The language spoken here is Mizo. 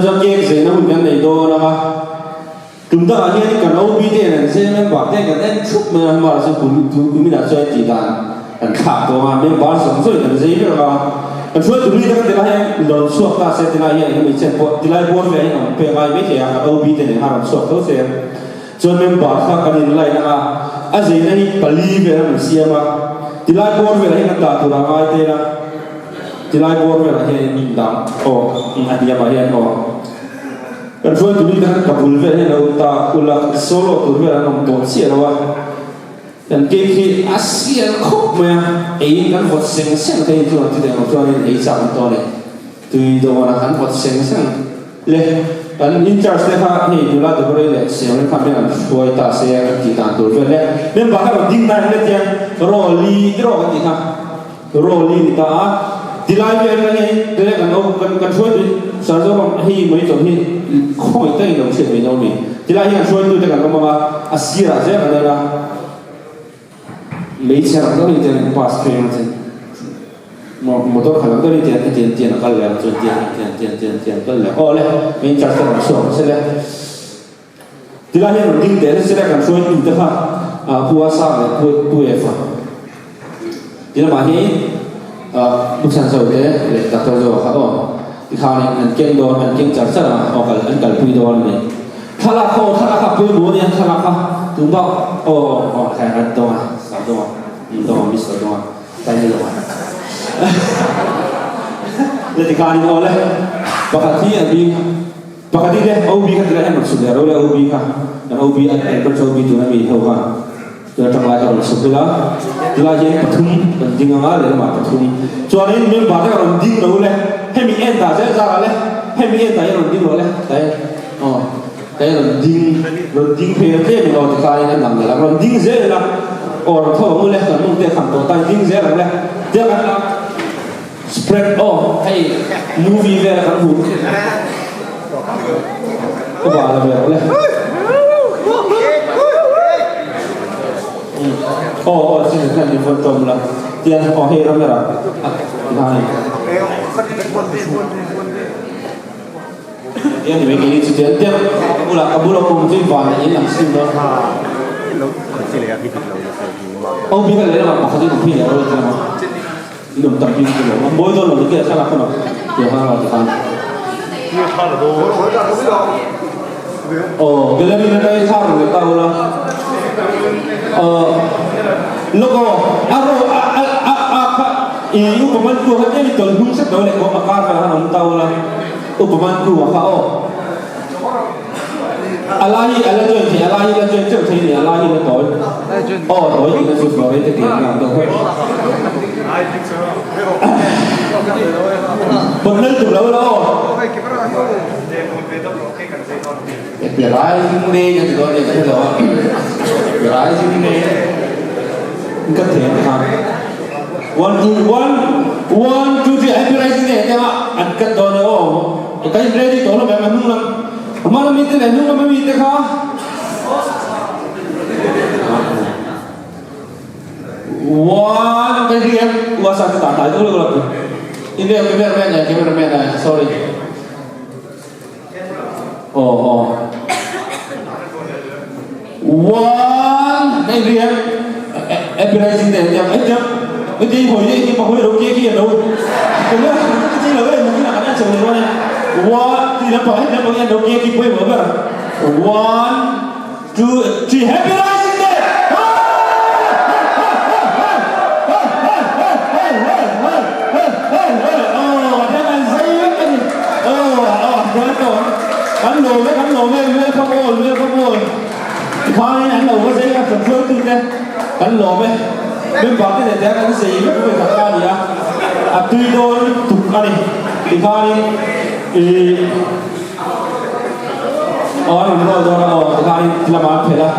Chuan cake zeina hun kan nei dawn ang a, tum dangah hian kan OB te an zem member te kan en thup mai a, hmar chu kum kuminah chuan tih dan kan thlak tawh ang a, member zawng zawngin kan zei ber ang a, kan hruai tur mi te kan tilai hian rawn chhuak ta se tilai hian engemaw chen pawh tilai bawr velah hian awm pek ngai maithei a, kan OB te nen khan rawn chhuak tho se chuan member kha kan in line ang a, a zeina hi pali vel an rawn siam a, tilai bawr velah hian kan dah tur a ngai tel a. Tilai bawr velah hian in dang aw a hniamah hian aw kan hruai tumi te khan ka bul vel hian lo ta ula solo tur vel an awm tawh chiah lo a kan cake hi a sial khawp mai a eiin kan vawt seng seng thei chuan chutiang lo chuanin ei chak an tawh a ni tui dawn a kan vawt seng seng le kan in charge te kha hei nula decorate leh siam kha men an hruai ta se kan tih dan tur vel le member kha rawn ding ta em le tiang rawli rawh kan tih kha. Role i ni ta a, tilai vel atang hian tuna kan awm kan kan hruaitu Sir Zoram hei mai chawlh hi khawngaih takin lo hriat mai dawn a ni. Tilai hi kan hruaitu te kan awm ang a, a sirah zel kan en a, meichher ang deuh hi tiang pass phei ang che, motor khalh ang deuh hi tiang hetiang tiang a kal leh ang chuan tiang tiang tiang tiang tiang kal leh aw le main charge te rawn chhuak ang se le. Tilai hian rawn ding teh nasa sia kan hruaitu te kha Pu Asa leh Pu Efa ti lamah hi Pu Chhanzo te leh Doctor Zoa kha aw tikhanin an keng dawn an keng char char a aw kal an kalpui dawn a ni. Thlalak kha aw thlalak kha a pawimawh a nia thlalak kha tun bak aw aw khai an dawng a sa dawng a an dawng a Mister dawng a tlai ni lo a le tikhanin aw le pakhat hi a bing Pakhat hi le OB kha tilai hian rawn chhuk leh ro le OB kha kan OB an encourage OB tuna mi ho kha tuna tang lai kha rawn chhuk ila tilai hian pathum kan ding anga lehlamah pathum chuanin member te kha rawn ding lo le hemi en dah zel zar ah le hemi en dah hian rawn ding rawh le tai aw tai rawn ding rawn ding phei a tlem in aw tikhain an lang leh ang rawn ding zel ila aw rawn tho ang u le kan mawng te kham tawh tai ding zel ang le tia kan Spread aw hei movie vel a kan hmuh ka ba la ve rawh le aw aw sin khan in phone tom la tian aw hei ramera nai tian ni mai kini chu tian tian ka bula ka bula kom chu van in ang sim do aw bi ka le la pakhat in phi le ro tian In awm tak bik chu lo. An mawi dawn lo nge thlalak hunah tih a hmang tikhan. Aw gallery na dai thla rawn leh ta ula. Aw look aw a ro a a a a kha i upa man tu kha tlem tawl hnung hret lo leh kawh a kar velah khan awm ta ula. Upa man tu a kha aw. A lai hi a la join thei, a lai hi la join teuh thei a ni, a lai hi la tawi. Aw tawi tihna chu tawi te tih ang deuh hawk. Pawt lal tur lo la aw. Happy Rising Day ka ti dawn e ka hre lo a. Happy Rising Day ka thei ang kha. One two one one two three Happy Rising Day tia an cut dawn e aw. Ka in ready tawh lo mai a hnung lam hma lam mite leh hnung lam mite kha one ka riak wasa ka ta ta lo lo in re cameraman eh cameraman eh sorry oh oh one ka riak appearance de tiang eh tiang cái gì hồi đi nhưng mà hồi đầu kia kia đâu cái đó cái gì là cái này là cái chồng rồi one thì nó bỏ hết nó bỏ đầu kia kia quay mở mà one two three happy rising day kan lo ve kan lo ve welcome all welcome all Tikhanin an lo va zai a, kan hruaitute kan lawm e. Member te leh te kan zei vek vek ang a ni a, a tui dawn lutuk a ni. Tikhanin ih aw an rawn roll dawn a aw tikhanin ti lamah an phelh a.